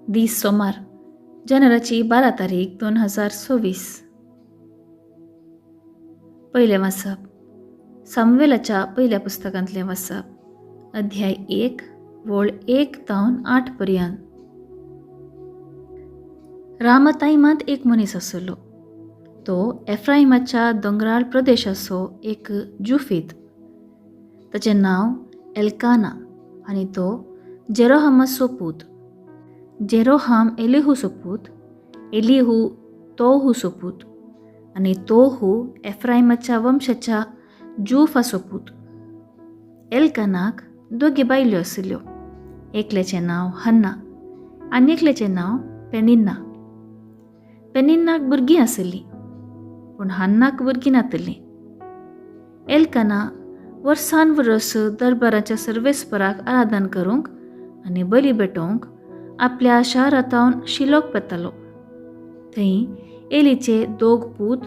दीस सोमार, जानेराची 12 तारीख 2026. पयलें वाचप सामुवेलाच्या पयल्या पुस्तकांतलें वाचप, अध्याय 1 वळ 1 तावन 8 पर्यंत. रामताईमांत एक मनीस आसलो. तो एफ्राइमाच्या दोंगराळ प्रदेशाचो एक जुफीत. ताचें नांव एल्काना आनी तो जेरोहामाचो पूत, जेरोहाम एलिहूचो पूत, एलिहू तोहूचो पूत आनी तोहू एफ्राइमाच्या वंशाच्या जुफाचो पूत. एल्कानाक दोगी बायल्यो आशिल्ल्यो. एकल्याचें नांव हन्ना आनी एकल्याचें नांव पेनिन्ना. पेनिन्नाक भुरगीं आशिल्लीं, पूण हन्नाक भुरगीं नातिल्लीं. एल्काना वर्सान वर्स दरबाराच्या सर्वेस्पराक आराधन करूंक आनी बली भेटोवंक आपल्या शारांतावन शिलोक पेतालो. थंय एलीचे दोग पूत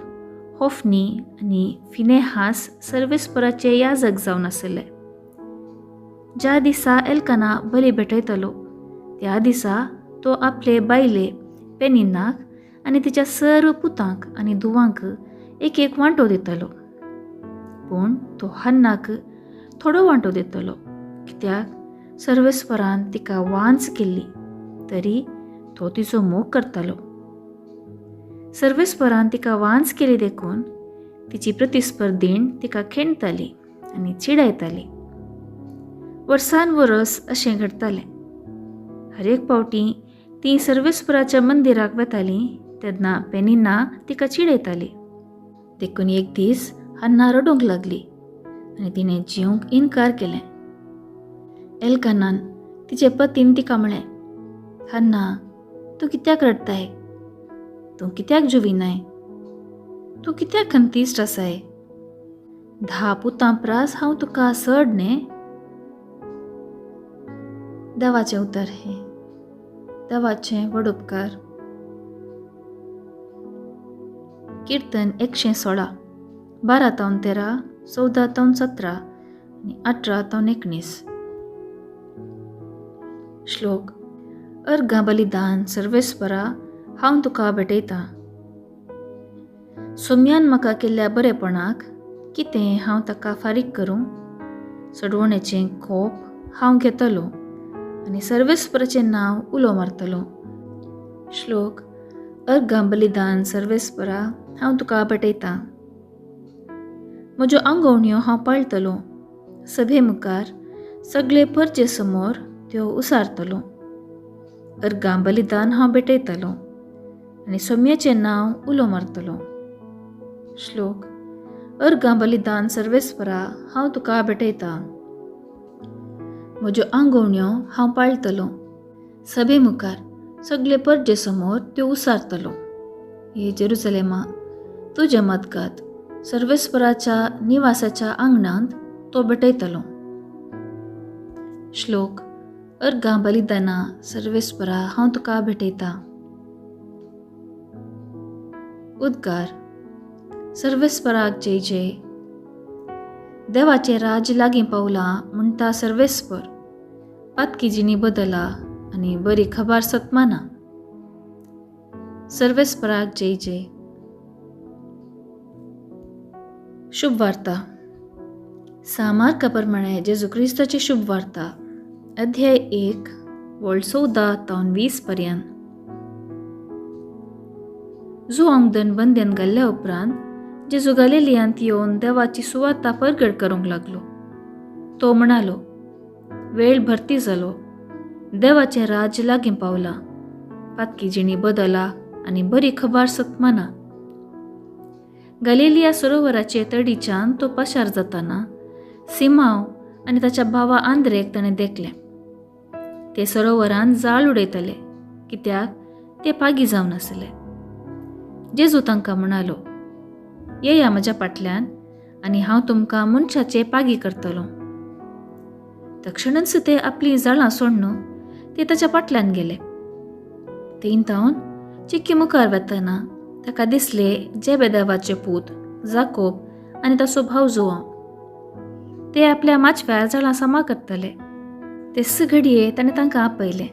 होफनी आनी फिनेहास सर्वेस्पराचे याजक जावन आशिल्ले. ज्या दिसा एल्काना बली भेटयतालो त्या दिसा तो आपले बायले पेनिन्नाक आनी तिच्या सर्व पुतांक आनी धुवांक एक एक वांटो दितालो. पूण तो हन्नाक थोडो वांटो दितालो, कित्याक सर्वेस्परान तिका वांच केल्ली, तरी तो तिचो मोग करतालो. सर्वेस्परान तिका वांच केली देखून तिची प्रतिस्पर्धीण तिका खेणताली आनी चिडायताली. वर्सान वरस अशें घडटालें. हर एक फावटी ती सर्वेस्पराच्या मंदिराक वताली तेन्ना पेनिन्ना तिका चिडयताली. देखून एक दीस हन्ना रडूंक लागली आनी तिणें जेवंक इनकार केलें. एल्कानान तिचे पतीन तिका म्हळें, हन्ना, तूं कित्याक रडटाय? तूं कित्याक जेविनाय? तूं कित्याक खंतीश्ट आसाय? 10 पुतां प्रास हांव तुका चड न्ही? देवाचें उतर हें. देवाचें व्हड उपकार. कीर्तन 116, 12 तावन 13, 14 तावन 17 आनी 18 तावन 19. श्लोक. अर्घां बलिदान सर्वेस्परा हांव तुका भेटयतां. सोम्यान म्हाका केल्ल्या बरेपणाक कितें हांव ताका फारीक करूं? सडवणेचें कोप हांव घेतलो आनी सर्वेस्पराचें नांव उलो मारतलो. श्लोक. अर्घां बलिदान सर्वेस्परा हांव तुका भेटयतां. म्हज्यो आंगवण्यो हांव पाळटलो. सभे मुखार सगळे परजे समोर त्यो उसारतलो. अर्घां बलिदान हांव भेटयतलो आनी सोम्याचें नांव उलो मारतलो. श्लोक. अर्घां बलिदान सर्वेस्परा हांव तुका भेटयतां. म्हज्यो आंगवण्यो हांव पाळटलो. सभे मुखार सगळे परजे समोर त्यो उसारतलो. हे जेरुसलेमा, तुज्या मदगात सर्वेस्पराच्या निवासाच्या आंगणांत तो भेटयतलो. श्लोक. अर्घां बलिदाना सर्वेस्परा हांव तुका भेटयतां. उद्गार. सर्वेस्पराक जय जय. देवाचें राज्य लागीं पावलां म्हणटा सर्वेस्पर. पातकी जिणी बदला आनी बरी खबर सतमाना. सर्वेस्पराक जय जय. शुभ वार्ता. सामार्का प्रमाणे जेजू क्रिस्ताची शुभ वार्ता, अध्याय 1 वळ 14 तावन 20 पर्यंत. जुवांक दन बंद्यान घाल्ल्या उपरांत जेजू गालिलियांत येवन देवाची सुवार्ता परगट करूंक लागलो. तो म्हणालो, वेळ भरती जालो, देवाचें राज्य लागीं पावलां. पातकी जिणी बदला आनी बरी खबर सतमाना. गालिलिया सरोवराचे तडीच्यान तो पाशार जाताना सिमांव आनी ताच्या भावा आंद्रेक ताणें देखलें. ते सरोवरान जाळ उडयताले, कित्याक ते पागी जावन आसले. जेजू तांकां म्हणालो, येया म्हज्या फाटल्यान आनी हांव तुमकां मनशाचे पागी करतलो. तक्षणच ते आपलीं जाळां सोडून ते ताच्या फाटल्यान गेले. थंय तावन चिक्की मुखार वतना ताका दिसले जेबेदेवाचे पूत जाकोब आनी ताचो भाव जुवांव. ते आपल्या माचव्यार जाळां सामा करताले. तेच घडये ताणें तांकां आपयलें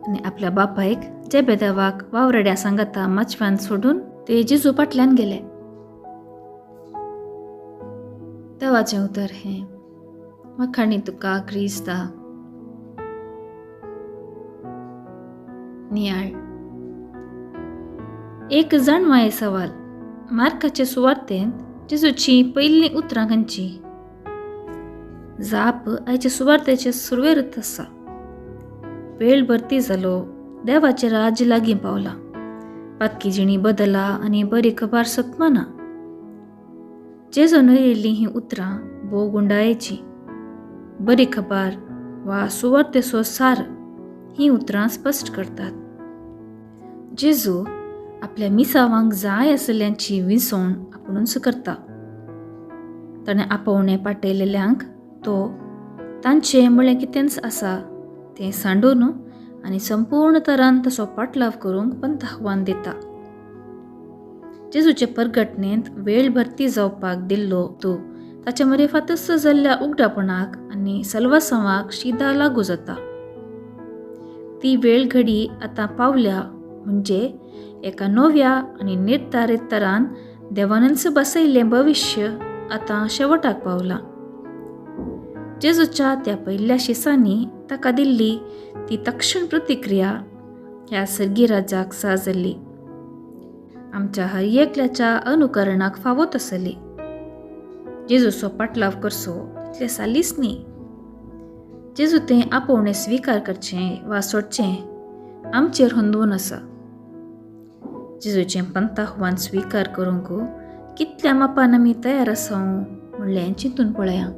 आनी आपल्या बापायक जेबेदेवाक वावराड्या सांगाता माचव्यान सोडून ते जेजू फाटल्यान गेले. देवाचें उतर हें. वाखाणी तुका क्रिस्ता. नियाळ. एक जाणवाये सवाल. मार्काचे सुवार्तेंत जेजूची पयलीं उतरां खंयची? जाप आयचे सुवार्तेचे सुरवेरूच आसा. वेळ भरती जालो, देवाचें राज्य लागीं पावलां, पातकी जिणी बदला आनी बरी खबर सतमाना. जेजून उलयिल्लीं हीं उतरां भोव गुंडायेचीं. बरी खबर वा सुवार्तेचो सार हीं उतरां स्पश्ट करतात. जेजू आपल्या मिसावांक जाय आशिल्ल्यांची विसवण आपुणूच करता. ताणें आपोवणें पाटयलेल्यांक तो तांचें म्हळें कितेंच आसा तें सांडून आनी संपूर्ण तरान तसो पाटलाव करूंक पंत आव्हान दिता. जेजूचे परगटणेंत वेळ भरती जावपाक दिल्लो तो ताच्या मरेफातच जाल्ल्या उगडापणाक आनी सलवासांवाक शिदा लागू जाता. ती वेळ घडी आतां पावल्या म्हणजे एका नव्या आनी निर्धारीत तरान देवानच बसयल्लें भविश्य आतां शेवटाक पावलां. जेजूच्या त्या पयल्या शिसांनी ताका दिल्ली ती तक्षण प्रतिक्रिया ह्या सर्गी राजाक सा जाल्ली. आमच्या हर एकल्याच्या अनुकरणाक फावो तसली. जेजूचो पाटलाव करचो तितलें सालीच न्ही. जेजू तें आपोवणें स्विकार करचें वा सोडचें आमचेर होंदून आसा. जेजूचें पंताहवान स्विकार करूंक कितल्या मापान आमी तयार आसा म्हणलें चिंतून पळया.